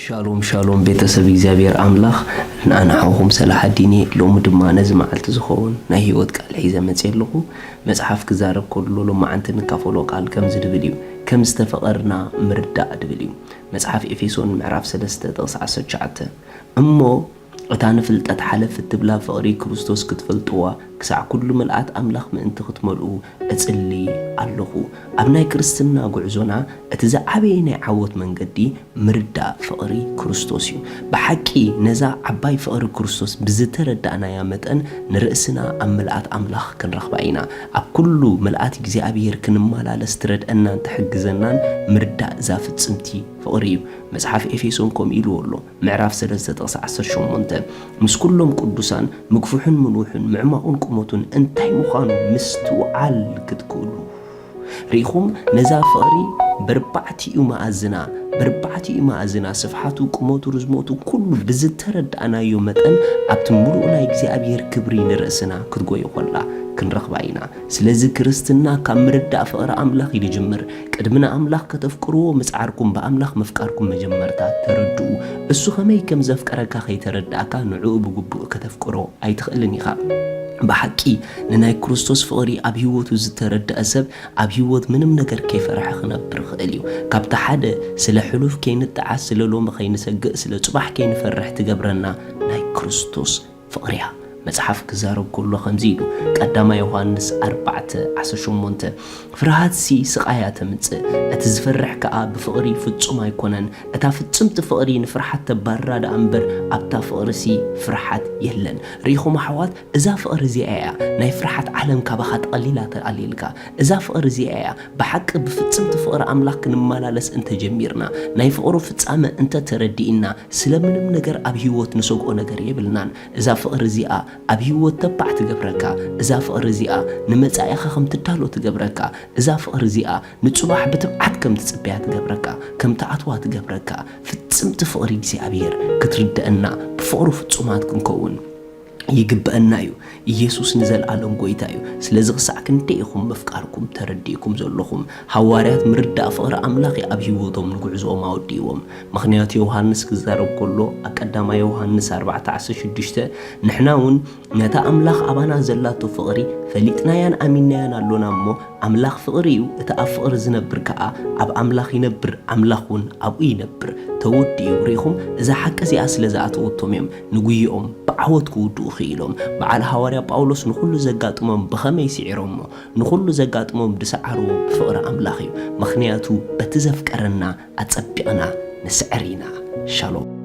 ሻሎም ሻሎም ቤተሰብ እግዚኣብሔር ኣምላኽ፣ ንኣናሓኹም ሰላሓዲን እየ። ሎሚ ድማ ነዚ መዓልቲ ዝኸውን ናይ ህይወት ቃል ሒዘ መፅእ ኣለኹ። መፅሓፍ ክዛረብ ከሎ ሎማዓንቲ ንካፈሎ ቃል ከምዚ ድብል እዩ፣ ከም ዝተፈቐርና ምርዳእ ድብል እዩ። መፅሓፍ ኤፌሶን ምዕራፍ ሰለስተ ጥቕሲ ዓሰርተ ትሽዓተ፣ እሞ እታ ንፍልጠት ሓለፍ እትብላ ፍቕሪ ክርስቶስ ክትፈልጥዋ ክሳዕ ኩሉ ምልኣት ኣምላኽ ምእንቲ ክትመልኡ እጽሊ ኣለኹ። ኣብ ናይ ክርስትና ጉዕዞና እቲ ዝዓበየ ናይ ዓወት መንገዲ ምርዳእ ፍቕሪ ክርስቶስ እዩ። ብሓቂ ነዛ ዓባይ ፍቕሪ ክርስቶስ ብዝተረዳእናያ መጠን ንርእስና ኣብ ምልኣት ኣምላኽ ክንረኽባ ኢና። ኣብ ኩሉ ምልኣት እግዚኣብሔር ክንመላለስ ትረድአናን ትሕግዘናን ምርዳእ እዛ ፍጽምቲ ፍቕሪ እዩ። መጽሓፍ ኤፌሶን ከምኡ ኢልዎ ኣሎ። ምዕራፍ ሰለስተ ጥቕሲ ዓሰርተ ሸሞንተ፣ ምስ ኩሎም ቅዱሳን ምግፍሑን ምንውሑን ምዕማቑን ቁመቱን እንታይ ምዃኑ ምስትውዓል ክትክእሉ። ርኢኹም፣ ነዛ ፍቕሪ በርባዕቲኡ መኣዝና፣ በርባዕቲኡ መኣዝና፣ ስፍሓቱ፣ ቁመቱ፣ ርዝመቱ፣ ኩሉ ብዝተረዳእናዮ መጠን ኣብቲ ምሉእ ናይ እግዚኣብሔር ክብሪ ንርእስና ክትጎዮ ከላ ክንረኽባ ኢና። ስለዚ ክርስትና ካብ ምርዳእ ፍቕሪ ኣምላኽ እዩ ዝጅምር። ቅድሚ ንኣምላኽ ከተፍቅርዎ ምጽዓርኩም ብኣምላኽ ምፍቃርኩም መጀመርታ ተረድኡ። እሱ ከመይ ከም ዘፍቀረካ ከይተረዳእካ ንዕኡ ብግቡእ ከተፍቅሮ ኣይትኽእልን ኢኻ። ብሓቂ ንናይ ክርስቶስ ፍቕሪ ኣብ ህይወቱ ዝተረድአ ሰብ ኣብ ህይወት ምንም ነገር ከይፈርሐ ክነብር ይኽእል እዩ። ካብቲ ሓደ ስለ ሕሉፍ ከይንጠዓስ፣ ስለ ሎሚ ከይንሰግእ፣ ስለ ጽባሕ ከይንፈርሕ ትገብረና ናይ ክርስቶስ ፍቕሪ እያ። መጽሓፍ ክዛረብ ከሎ ከምዚ ኢሉ፣ ቀዳማይ ዮሃንስ ኣርባዕተ ዓሰርተ ሸሞንተ፣ ፍርሃትሲ ስቓይ እያ ተምጽእ፣ እቲ ዝፈርሕ ከኣ ብፍቕሪ ፍጹም ኣይኮነን። እታ ፍጽምቲ ፍቕሪ ንፍርሓት ተባርራ ደኣ እምበር፣ ኣብታ ፍቕሪሲ ፍርሓት የለን። ርኢኹም ኣሕዋት፣ እዛ ፍቕሪ እዚኣ እያ ናይ ፍርሓት ዓለም ካባኻ ጠቕሊላ ተኣልየልካ። እዛ ፍቕሪ እዚኣ እያ ብሓቂ ብፍጽምቲ ፍቕሪ ኣምላኽ ክንመላለስ እንተጀሚርና፣ ናይ ፍቕሩ ፍጻመ እንተተረዲእና፣ ስለ ምንም ነገር ኣብ ህይወት ንሰግኦ ነገር የብልናን። እዛ ፍቕሪ እዚኣ ኣብ ህይወት ተባዕ ትገብረካ። እዛ ፍቕሪ እዚኣ ንመጻኢኻ ከም ትዳሎ ትገብረካ። እዛ ፍቕሪ እዚኣ ንጽባሕ ብትብዓት ከም ትጽበያ ትገብረካ፣ ከም ትኣትዋ ትገብረካ። ፍጽምቲ ፍቕሪ እግዚኣብሔር ክትርድአና፣ ብፍቕሩ ፍጹማት ክንከውን ይግብአና እዩ። ኢየሱስ ንዘለኣለም ጐይታ እዩ። ስለዚ ክሳዕ ክንደይ ኢኹም ምፍቃርኩም ተረዲእኩም ዘለኹም? ሃዋርያት ምርዳእ ፍቕሪ ኣምላኽ እዩ ኣብ ህይወቶም ንጉዕዞኦም ኣወዲእዎም። ምኽንያቱ ዮሃንስ ክዛረብ ከሎ ኣብ ቀዳማይ ዮሃንስ ኣርባዕተ ዓሰርተ ሽዱሽተ፣ ንሕና እውን ነታ ኣምላኽ ኣባና ዘላቶ ፍቕሪ ፈሊጥናያን ኣሚንናያን ኣሎና እሞ፣ ኣምላኽ ፍቕሪ እዩ፣ እቲ ኣብ ፍቕሪ ዝነብር ከኣ ኣብ ኣምላኽ ይነብር፣ ኣምላኽ እውን ኣብኡ ይነብር። ተወዲኡ። ርኢኹም፣ እዛ ሓቂ እዚኣ ስለ ዝኣተወቶም እዮም ንጉይኦም ብዓወት ክውድኡ ክኢሎም። በዓል ሃዋርያ ጳውሎስ ንኹሉ ዘጋጥሞም ብኸመይ ስዒሮሞ? ንኹሉ ዘጋጥሞም ዝሰዓርዎ ብፍቕሪ ኣምላኽ እዩ። ምኽንያቱ በቲ ዘፍቀረና ኣጸቢቕና ንስዕር ኢና። ሻሎም።